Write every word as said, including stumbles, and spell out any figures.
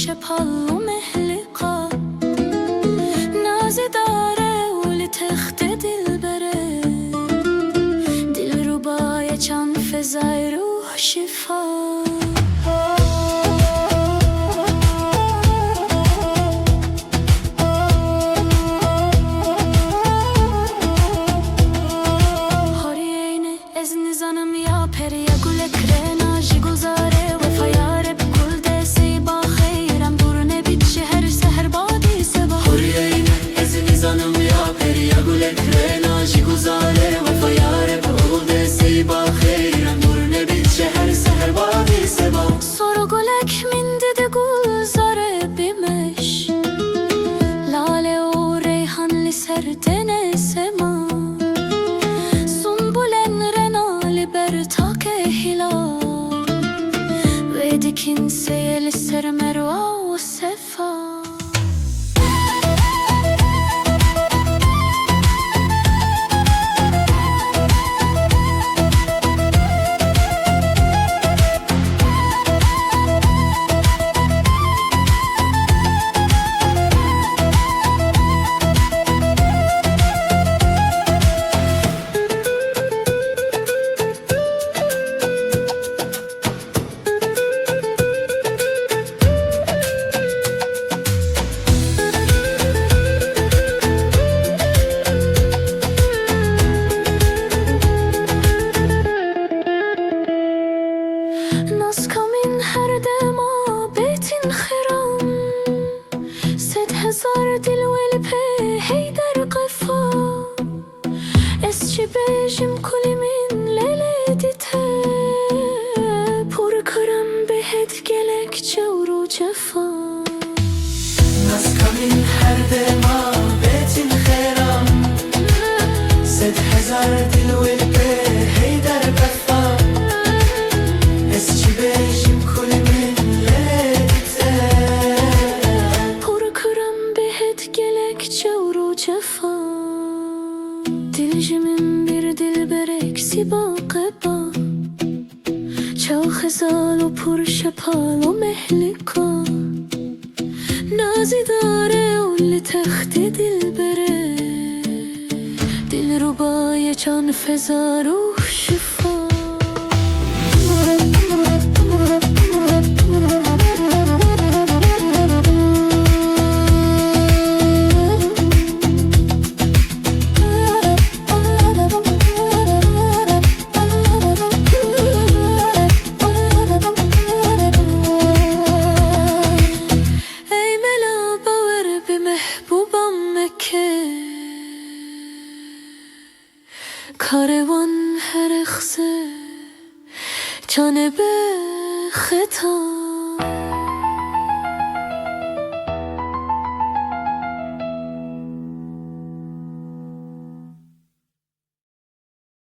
Şepal û mehlika, nazî dare û li textê dilbere, dilrûbaye çand fezay ruh şifa. Horiyeyne ez nizanim ya periya gulek rena ji gulzare wefa ya reb gul de seyba xeyran dur nebit ji her seher badî seba. Horiyeyne ez nizanim ya periya gulek rena ji gulzare wefa ya reb gul de seyba xeyran dur nebit ji her seher badî seba. Sor gulek min dide gulzare bimeş, lale û reyhan li ser tene sema. Sumbulen rena li ber takê hilal, wê dikin seye li ser merwa û sefa. Naska min her dema bêtin xêran, sed hezar dil wê li pê Heyder qefa. Ez çi bêjim kulî min lê lê dîte, pûr kerem bêhêd gelek cewr û cefa. Naska min her dema bêtin xêran, sed hezar dil wê li pê Heyder qefa. Ez çi bêjim kulî min lê lê dîte, pûr kerem bêhêd gelek cewr û cefa. Dil ji min bir dilberek sîba qeba, çaw xezal û pûr şepal û mehlika. Nazî dare û li textê dilbere, dilrûbaye çand fezar û şifa. Ey mela, bawer bi mehbûba meke, karê wan here xise, canê be xeta.